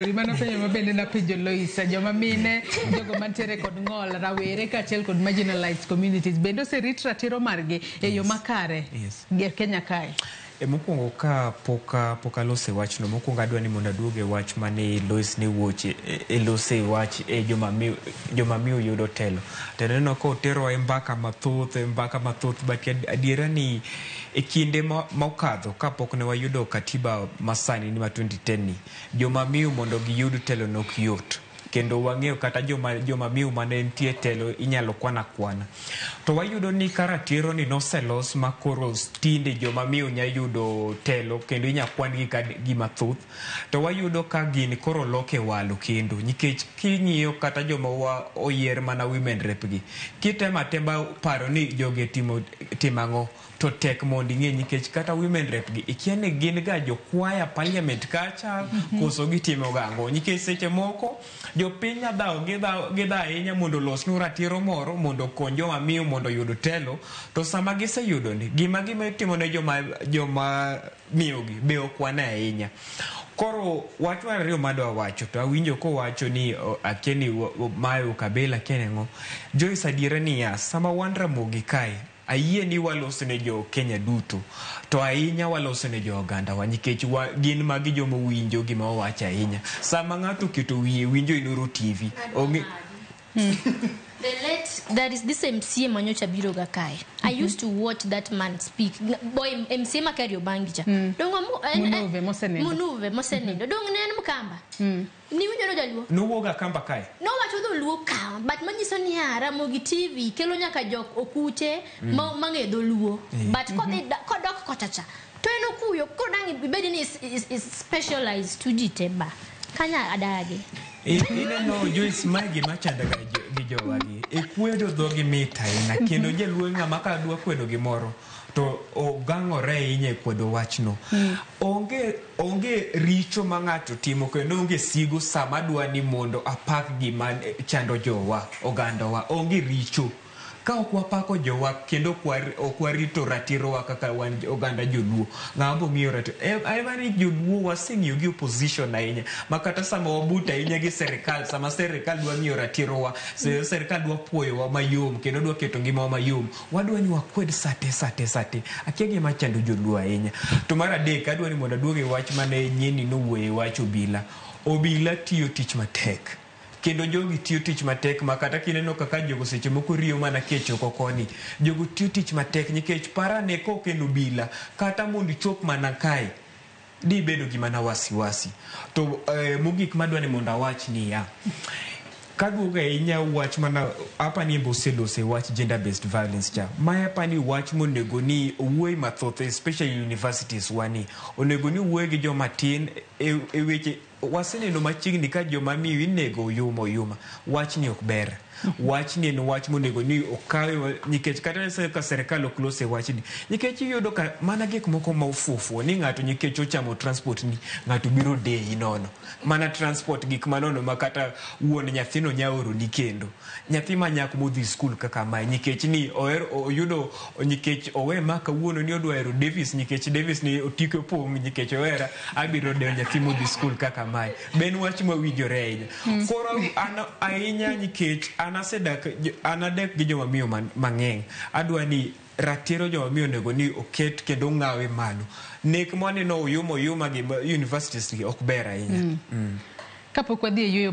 Mano penjo ma bende napenjo Lois, joma mine, jogo mantiere kod ng'ol, rawere kaachiel kod marginalized communities bende oserit ratiro margi e yo makare e Kenya kae? E mokwongo ka pok alose wachno, mokwongo adwa ni mondo aduog e wach mane Lois ne wuoche e lose wach e joma miyo yudo telo. To aneno ka oterowa e mbaka mathoth, e mbaka mathoth, but adiera ni e kinde mokadho kapok ne wayudo katiba masani ni ma 2010 ni, joma miyo mondo giyud telo nok yot. Kendo wang'eyo kata joma miyo mane nitie telo inyalo kwan akwana. To wayudo ni ka ratiro ni noselos ma koro tinde joma miyo nya yudo telo kendo inya kwan gi ka gima thoth. To wayudo ka gini koro loke walo kendo nikech king'iyo kata joma wa oyier mana women rep gi, kitemo atema paro ni jogi timo timo ang'o to tek mondo ing'e nikech kata women rep gi ikia ni gin ga jokwaya parliament kacha koso gitimo ga ang'o, nikech seche moko jopiny nya dhawo gidhawo ahinya mondo olosnu ratiro moro mondo okony joma miyo mondo oyud telo, to sama giseyudo ni gima itimo ne joma miyo gi be ok wane ahinya. Koro wach mar ariyo madwa wacho to awinjo kowacho ni akia ni mae ukabila akia ni ang'o. Joyce, adiera niya, sama wan Ramogi kae ayie ni waloso ne jo Kenya duto to ahinya waloso ne jo ogandawa nikech gin magi joma winjo gima wawacho ahinya. Sama ng'ato oketo wiye winjo Inoro TV, ong'e The late, there is this MCA manyocha biro ga kae. I used to watch that man speak. Boy MCA ma Kariobangi cha. Dongo Munuve mosenindo. Munuve mosenindo. Dong ne en Mkamba. Ni winjo no Jaluo. Nowuok Akamba kae. Nowacho dholuo ka, but manyiso ni ya Ramogi TV kelo nyaka jok okuche mang'e dholuo. But kodhi kodok kocha cha to en okuyo koro dang' ibed ni is specialized to ji te ba. Kanya adagi. Ineno Joyce, mae gima chandoga gi jowagi. E kwedo dhogi mit ahinya kendo jaluo ng'ama ka dwa kwedo gimoro to ogang'ore ahinya e kwedo wachno. Onge richo ma ng'ato timo kendo onge sigo sama dwa ni mondo apak gima chando jowa, ogandawa. Onge richo. Ka ok wapako jowa kendo ok warito ratirowa kaka wan oganda joluo, ng'ama bo ng'iyo ratiro? Ema ni joluo waseng'iyo gi opposition ahinya ma kata sama wabut ahinya gi serikal, sama serikal dwa ng'iyo ratirowa, serikal dwa puoyowa mayom kendo dwa keto ngimawa mayom, wadwa ni wakwed sate sate sate. Akia gima chando joluo ahinya. To mar adek, adwa ni mondo aduog e wach mane Nyeni nowuoye e wach obila. Obila tiyo tich matek. Kendo jogi tiyo tich matek ma kata kineno kaka jogo seche moko riyo mana kech oko koni. Jogo tiyo tich matek nikech parane kok en obila kata mondo ichop mana kae dibedo gi mana wasiwasi. To mogik madwa ni mondo awach niya, kaduogo ahinya wach mana apa ni embe oselose wach gender based violence cha. Mae apa ni wach monego ni owuoye mathoth especially universities wani. Onego ni owuoye gi joma tin e weche waseneno machiegni ka joma miyo inego oyuma oyuma. Wachni ok ber. Wachni en wach monego ni okawe nikech kata ka serikal ok lose wachni. Nikech iyudo ka mana gik moko ma ofuofuo ni ng'ato nikech ochamo transport ni ng'ato biro deyi nono. Mana transport gik manono ma kata wuon nyathino nya oroni kendo. Nyathi ma nyako modhi skul kaka mae nikech ni ohero oyudo nikech owe ma kawuono ni odwa hero Davis nikech Davis ni otike opong' nikech ohera abiro dewo nyathi modhi skul kaka mae. Be en wach mawinjore ahinya. Koro an ahinya nikech an asedak an adek gi joma miyo mang'eny. Adwa ni ratiro joma miyo onego ni oket kendo ng'awe malo. Nek mwaneno oyuma oyuma gi universities gi ok ber ahinya. Kapok wadhi e yueyo.